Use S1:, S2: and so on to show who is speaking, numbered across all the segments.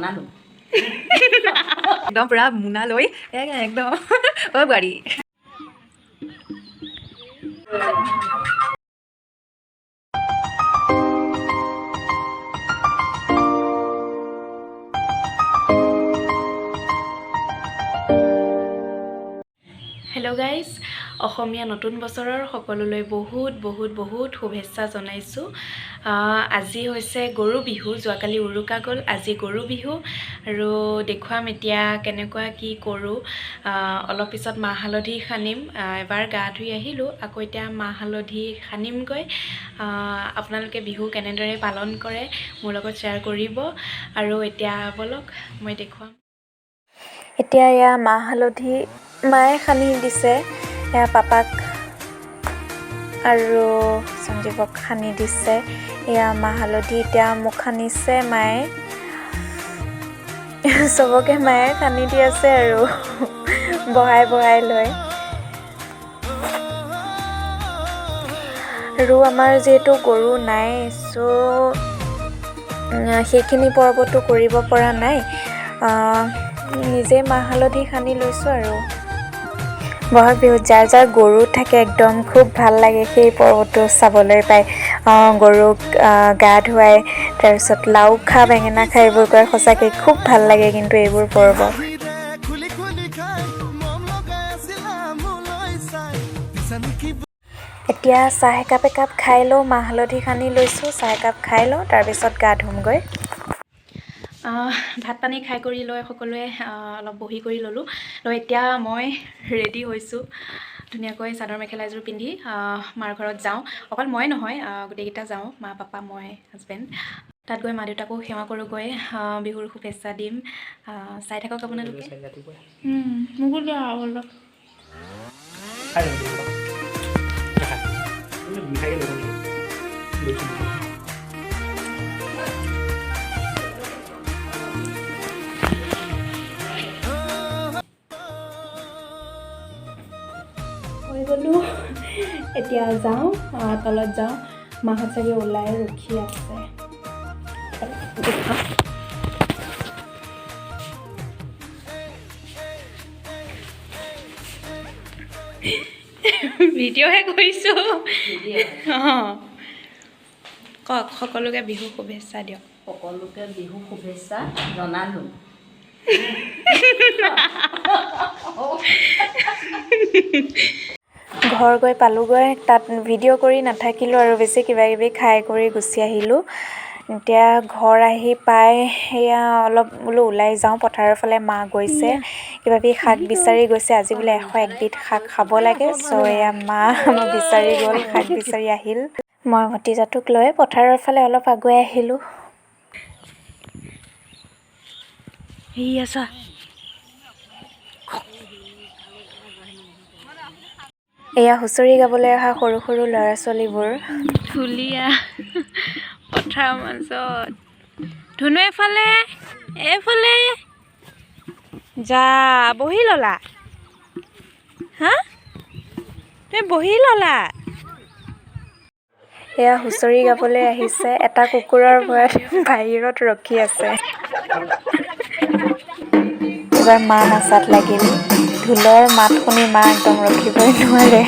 S1: জনালোঁ।
S2: একদম পূৰা মোনা লৈ একদম অ' বোৱাৰী।
S3: হেল্ল' গাইজ, অসমীয়া নতুন বছৰৰ সকলোলৈ বহুত বহুত বহুত শুভেচ্ছা জনাইছোঁ। আজি হৈছে গৰু বিহু। যোৱাকালি উৰুকা গ'ল, আজি গৰু বিহু আৰু দেখুৱাম এতিয়া কেনেকুৱা কি কৰোঁ। অলপ পিছত মাহ হালধি সানিম। এবাৰ গা ধুই আহিলোঁ, আকৌ এতিয়া মাহ হালধি সানিমগৈ। আপোনালোকে বিহু কেনেদৰে পালন কৰে মোৰ লগত শ্বেয়াৰ কৰিব। আৰু এতিয়া ব'লক, মই দেখুৱাম।
S4: এতিয়া এয়া মাহ হালধি মায়ে সানি দিছে। এয়া পাপাক আৰু সঞ্জীৱক সানি দিছে। এয়া মাহ হালধি এতিয়া মোক সানিছে মায়ে। চবকে মায়ে সানি দি আছে আৰু বহাই বহাই লৈ। আৰু আমাৰ যিহেতু গৰু নাই, চ' সেইখিনি পৰ্বতো কৰিব পৰা নাই। নিজে মাহ হালধি সানি লৈছোঁ। আৰু বহাগ বিহুত যাৰ যাৰ গৰু থাকে, একদম খুব ভাল লাগে সেই পৰ্বটো চাবলৈ পাই। গৰুক গা ধুৱাই, তাৰপিছত লাও খা বেঙেনা খা এইবোৰ কয়। সঁচাকৈ খুব ভাল লাগে কিন্তু এইবোৰ পৰ্ব।
S5: খুলি খুলি খাই মম লগাই আছিলা মোলৈ চাই দিছা নেকি?
S4: এতিয়া চাহ একাপ একাপ খাই লওঁ। মাহ হালধি সানি লৈছোঁ, চাহ একাপ খাই লওঁ, তাৰপিছত গা ধুমগৈ।
S3: ভাত পানী খাই কৰি লৈ সকলোৱে অলপ বহি কৰি ল'লোঁ। লৈ এতিয়া মই ৰেডি হৈছোঁ ধুনীয়াকৈ চাদৰ মেখেলা এযোৰ পিন্ধি মাৰ ঘৰত যাওঁ। অকল মই নহয়, গোটেইকেইটা যাওঁ, মা, পাপা, মই, হাজবেণ্ড। তাত গৈ মা দেউতাকো সেৱা কৰোঁগৈ, বিহুৰ শুভেচ্ছা দিম। চাই থাকক আপোনালোকে। মোকো দিয়া অলপ।
S6: খাই লওঁ দিওঁ। নাখায়। মিঠাইকে লৈ যাওঁ নেকি? লৈছোঁ।
S3: হৈ গ'লোঁ, এতিয়া যাওঁ, তলত যাওঁ। মাহঁত চাগে ওলাই ৰখি আছে। দেখুৱাম। ভিডিঅ'হে কৰিছোঁ। অঁ, কওক, সকলোকে বিহু শুভেচ্ছা দিয়ক।
S1: সকলোকে বিহু শুভেচ্ছা জনালোঁ।
S4: ঘৰ গৈ পালোঁগৈ। তাত ভিডিঅ' কৰি নাথাকিলোঁ আৰু বেছি, কিবা কিবি খাই কৰি গুচি আহিলোঁ। এতিয়া ঘৰ আহি পাই সেয়া অলপ বোলো ওলাই যাওঁ পথাৰৰ ফালে। মা গৈছে, কিবা কিবি শাক বিচাৰি গৈছে। আজি বোলে 101বিধ শাক খাব লাগে। চ' এয়া মা বিচাৰি গ'ল, শাক বিচাৰি আহিল। মই ভতিজাটোক লৈ পথাৰৰ ফালে অলপ আগুৱাই আহিলোঁ।
S3: সেয়া চোৱা।
S4: এয়া হুঁচৰি গাবলৈ অহা সৰু সৰু ল'ৰা ছোৱালীবোৰ।
S3: ধুলীয়া পথাৰৰ মাজত। ধুনু, এফালে এইফালে যা। বহি ল'লা? হা, তুমি বহি ল'লা?
S4: এয়া হুঁচৰি গাবলৈ আহিছে। এটা কুকুৰৰ ভয়ত বাহিৰত ৰখি আছে। এইবাৰ মা নাচাত লাগিল। ঢোলৰ মাত শুনি মা একদম ৰখিবই নোৱাৰে।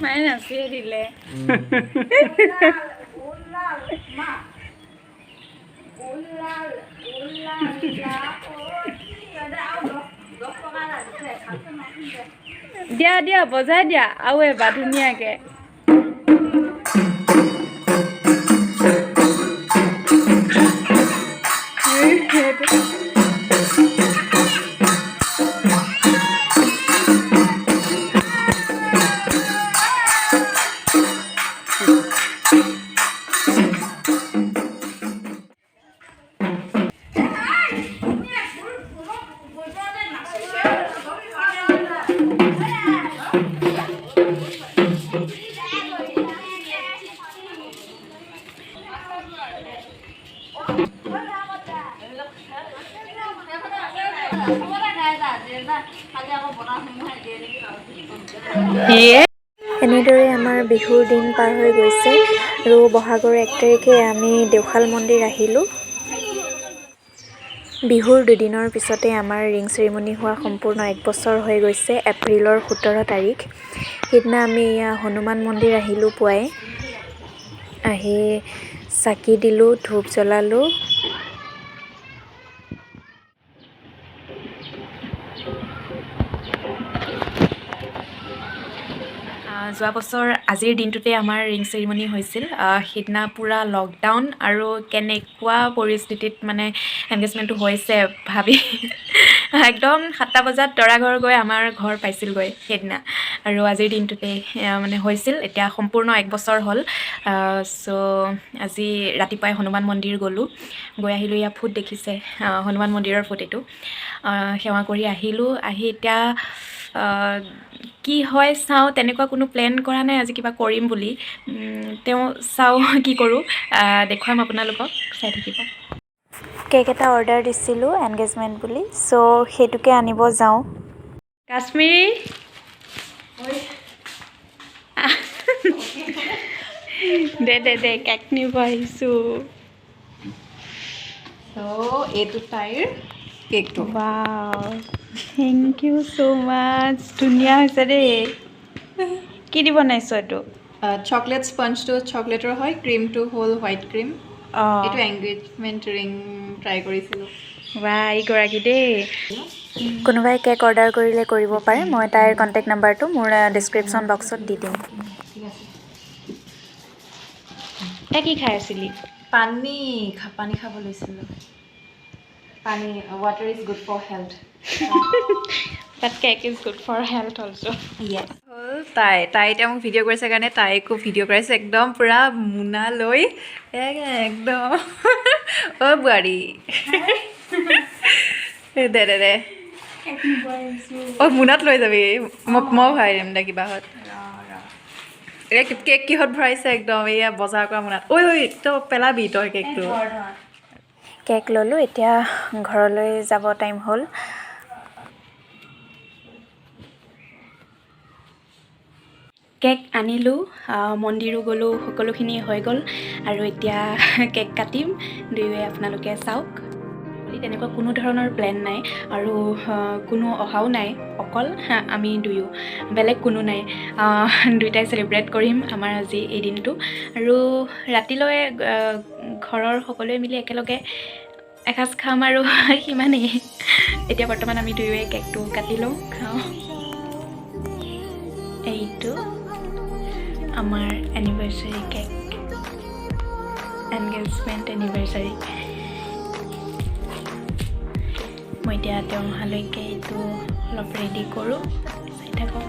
S3: মায়ে নাচিয়ে দিলে। দিয়া দিয়া, বজাই দিয়া আৰু এবাৰ ধুনীয়াকে।
S4: এনেদৰে আমাৰ বিহুৰ দিন পাৰ হৈ গৈছে আৰু বহাগৰ 1 তাৰিখে আমি দেওশাল মন্দিৰ আহিলোঁ। বিহুৰ দুদিনৰ পিছতে আমাৰ ৰিং চেৰিমনি হোৱা সম্পূৰ্ণ 1 বছৰ হৈ গৈছে, এপ্ৰিলৰ 17 তাৰিখ। সেইদিনা আমি এয়া হনুমান মন্দিৰ আহিলোঁ পুৱাই, আহি চাকি দিলোঁ, ধূপ জ্বলালোঁ।
S3: যোৱা বছৰ আজিৰ দিনটোতে আমাৰ ৰিং চেৰিমনি হৈছিল। সেইদিনা পূৰা লকডাউন আৰু কেনেকুৱা পৰিস্থিতিত মানে এনগেজমেণ্টটো হৈছে ভাবি একদম 7টা বজাত দৰা ঘৰ গৈ আমাৰ ঘৰ পাইছিলগৈ সেইদিনা। আৰু আজিৰ দিনটোতে মানে হৈছিল। এতিয়া সম্পূৰ্ণ 1 বছৰ হ'ল। চ' আজি ৰাতিপুৱাই হনুমান মন্দিৰ গ'লোঁ, গৈ আহিলোঁ। ইয়াৰ ফুট দেখিছে, হনুমান মন্দিৰৰ ফুট এইটো। সেৱা কৰি আহিলোঁ। আহি এতিয়া কি হয় চাওঁ, তেনেকুৱা কোনো প্লেন কৰা নাই আজি কিবা কৰিম বুলি। তেওঁ চাওঁ কি কৰোঁ, দেখুৱাম আপোনালোকক, চাই থাকিব।
S4: কেক এটা অৰ্ডাৰ দিছিলোঁ এনগেজমেণ্ট বুলি, চ' সেইটোকে আনিব যাওঁ।
S3: কাশ্মীৰি দে দে দে, কেক নিব আহিছোঁ।
S2: চ' এইটো তাইৰ কেকটো।
S3: Wow, thank you so much. ধুনীয়া হৈছে দেই। কি দি বনাইছ এইটো?
S2: চকলেট স্পঞ্জটো চকলেটৰ হয়, ক্ৰীমটো হ'ল হোৱাইট ক্ৰীম। এইটো এংগেজমেণ্ট ৰিং ট্ৰাই কৰিছিলোঁ।
S3: বাহ, এইগৰাকী দেই।
S4: কোনোবাই কেক অৰ্ডাৰ কৰিলে কৰিব পাৰে, মই তাইৰ কণ্টেক্ট নাম্বাৰটো মোৰ ডিছক্ৰিপশ্যন বক্সত দি দিম।
S3: তই কি খাই আছিলি?
S2: পানী পানী খাব লৈছিলোঁ। পানী, water is good for health.
S3: But cake is good for health also.
S2: হ'ল তাই তাই এতিয়া মোক ভিডিঅ' কৰিছে কাৰণে তাইকো ভিডিঅ' কৰাইছে, একদম পূৰা মোনা লৈ একদম। অ' বোৱাৰী, দে দে দে, অ' মোনাত লৈ যাবি, মই ভৰাই দিম দে কিবাহত। এই কেক কিহত ভৰাইছে একদম, এয়া বজাৰ কৰা মোনাত। ঐ ঐ, তই পেলাবি তই কেকটো।
S4: কেক ল'লোঁ, এতিয়া ঘৰলৈ যাব টাইম হ'ল।
S3: কেক আনিলোঁ, মন্দিৰো গ'লোঁ, সকলোখিনি হৈ গ'ল। আৰু এতিয়া কেক কাটিম দুয়োৱে, আপোনালোকে চাওক। তেনেকুৱা কোনো ধৰণৰ প্লেন নাই আৰু কোনো অহাও নাই, অকল আমি দুয়ো, বেলেগ কোনো নাই। দুয়োটাই চেলিব্ৰেট কৰিম আমাৰ আজি এই দিনটো। আৰু ৰাতিলৈ ঘৰৰ সকলোৱে মিলি একেলগে এসাঁজ খাম আৰু সিমানেই। এতিয়া বৰ্তমান আমি দুয়োৱে কেকটো কাটি লওঁ, খাওঁ। এইটো আমাৰ এনিভাৰ্চাৰী কেক, এনগেজমেণ্ট এনিভাৰ্চাৰী। মই এতিয়া তেওঁ অহালৈকে এইটো অলপ ৰেডি কৰোঁ, চাই থাকক।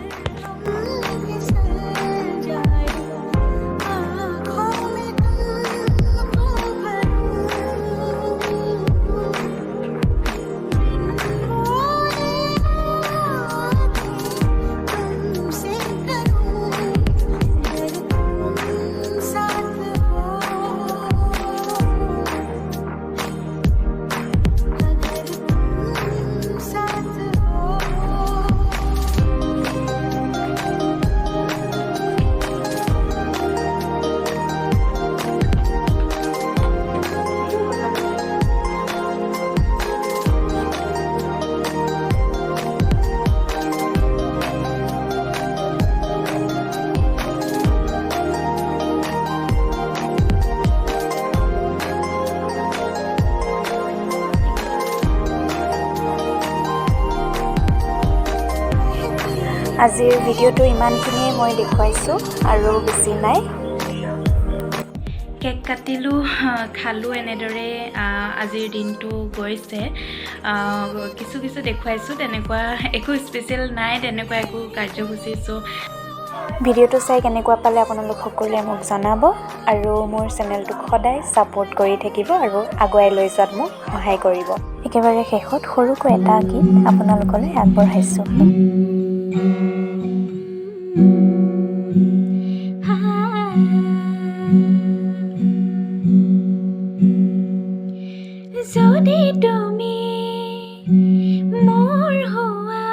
S4: আজিৰ ভিডিঅ'টো ইমানখিনিয়ে মই দেখুৱাইছোঁ, আৰু বেছি নাই।
S3: কেক কাটিলোঁ, খালোঁ, এনেদৰে আজিৰ দিনটো গৈছে। কিছু কিছু দেখুৱাইছোঁ, তেনেকুৱা একো স্পেচিয়েল নাই, তেনেকুৱা একো কাৰ্যসূচী। চ'
S4: ভিডিঅ'টো চাই কেনেকুৱা পালে আপোনালোক সকলোৱে মোক জনাব আৰু মোৰ চেনেলটোক সদায় ছাপোৰ্ট কৰি থাকিব আৰু আগুৱাই লৈ যোৱাত মোক সহায় কৰিব। একেবাৰে শেষত সৰুকৈ এটা গীত আপোনালোকলৈ আগবঢ়াইছোঁ। তুমি মোৰ হোৱা,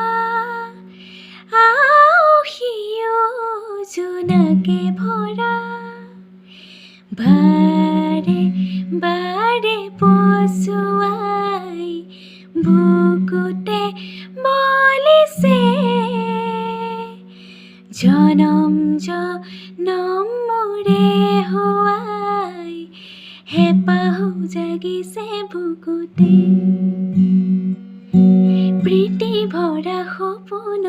S4: আউসীও জোনাকে ভৰা, বাৰে বাৰে পচুৱাই বুকুতে বলিছে, জনম জনম মোৰে হোৱাই হেঁপাহ জাগিছে বুকুতে, প্ৰীতি ভৰা সপোন।